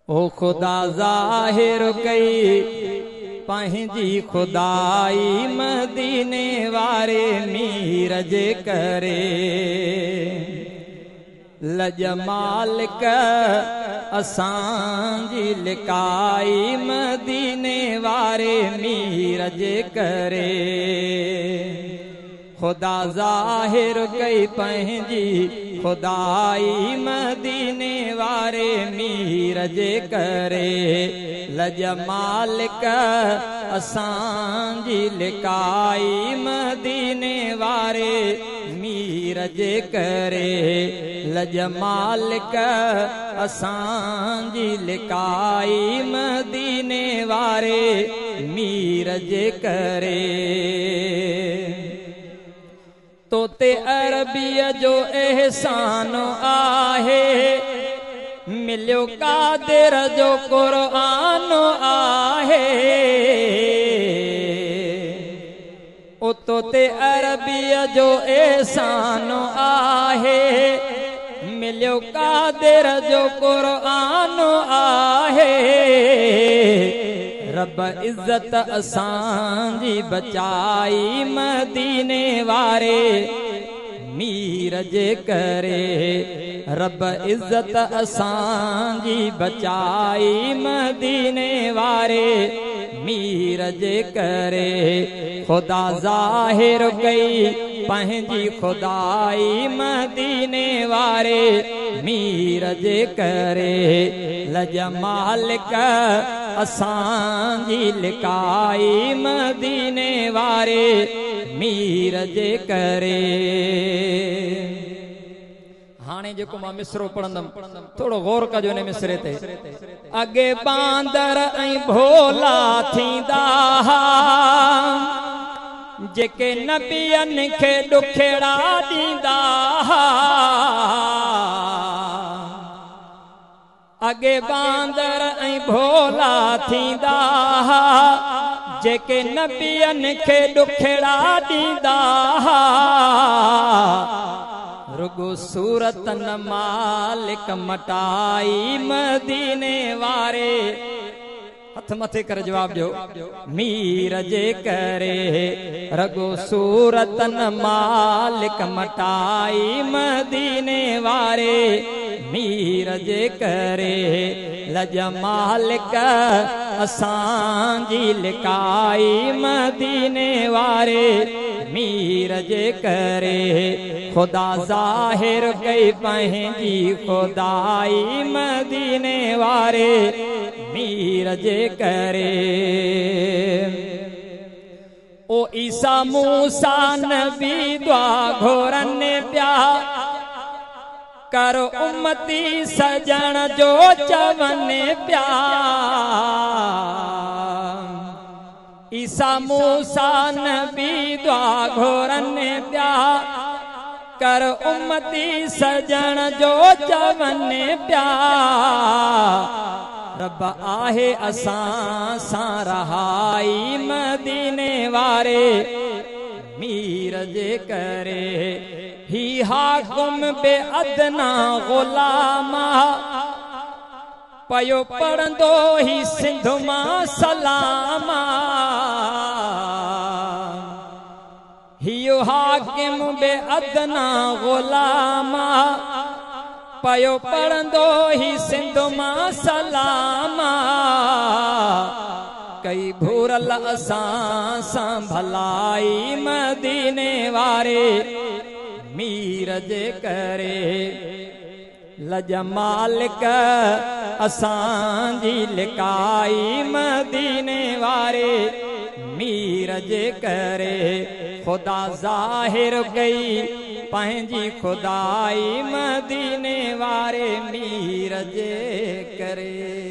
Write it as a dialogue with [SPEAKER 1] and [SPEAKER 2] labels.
[SPEAKER 1] ओ ख़ुदा ज़ाहिर कई पंहिंजी ख़ुदाई मदीने वारे मीर जे करे। लॼ मालिक असांजी लिकाई मदीने वारे मीर जे करे। ख़ुदा ज़ाहिर कई पंहिंजी ख़ुदाई मदीने वारे मीर जे करे। लॼ मालिक असांजी लिकाई मदीने वारे मीर जे करे। लॼ मालिक असांजी लिकाई मदीने वारे मीर जे करे। तोते अरबीअ जो एहसान आहे, मिलियो कादिर जो क़ुरान आहे। ओ तोते अरबीअ जो एहसान आहे, मिलियो कादिर जो क़ुरान आहे। रब इज़त असांजी बचाई मदीने वारे मीर जे करे। रब इज़त असांजी बचाई मदीने वारे मीर जे करे। ख़ुदा ज़ाहिर कई पंहिंजी ख़ुदाई मदीने वारे मीर जे करे। लॼ मालिक असांजी लिकाई मदीने वारे मीर जे करे। हाणे जेको मां मिसरो पढ़ंदमि, थोरो गौर कजो इन मिसरे ते। अॻे बांदर ऐं भोला थींदा हा, जेके नबियनि खे ॾुखेड़ा ॾींदा हा। अॻे बांदर ऐं भोला थींदा हा, जेके नबियनि खे ॾुखेड़ा ॾींदा हा। रुगो सूरत न मालिक मटाई मदीने वारे। हथ मथे करे जवाब ॾियो, मीर जे करे। रगो सूरत न मालिक मटाई मदीने वारे मीर जे करे। लॼ मालिक असांजी लिकाई मदीने वारे मीर जे करे। ख़ुदा ज़ाहिर कई पंहिंजी ख़ुदाई मदीने वारे मीर जे करे। ओ ईसा मूसा नबी दुआ घुरनि पिया, कर उम्मती सजण जो चवनि पिया। ईसा मूसा नबी दुआ घुरनि पिया, कर उम्मती सजण जो चवनि पिया। रब आहे असां सां रहाई मदीने वारे मीर जे करे। ही हाकिम बे अदना ग़ुलामा, पियो पढ़ंदो ही सिंध मां सलामा। हियो हाकिम बे अदना ग़ुलामा, पियो पढ़ंदो ही सिंध मां सलामा। कई भूरल असां सां भलाई मदीने वारे मीर जे करे। लॼ मालिक असांजी लिकाई मदीने वारे मीर जे करे। ख़ुदा ज़ाहिर कई पंहिंजी ख़ुदाई मदीने वारे मीर जे करे।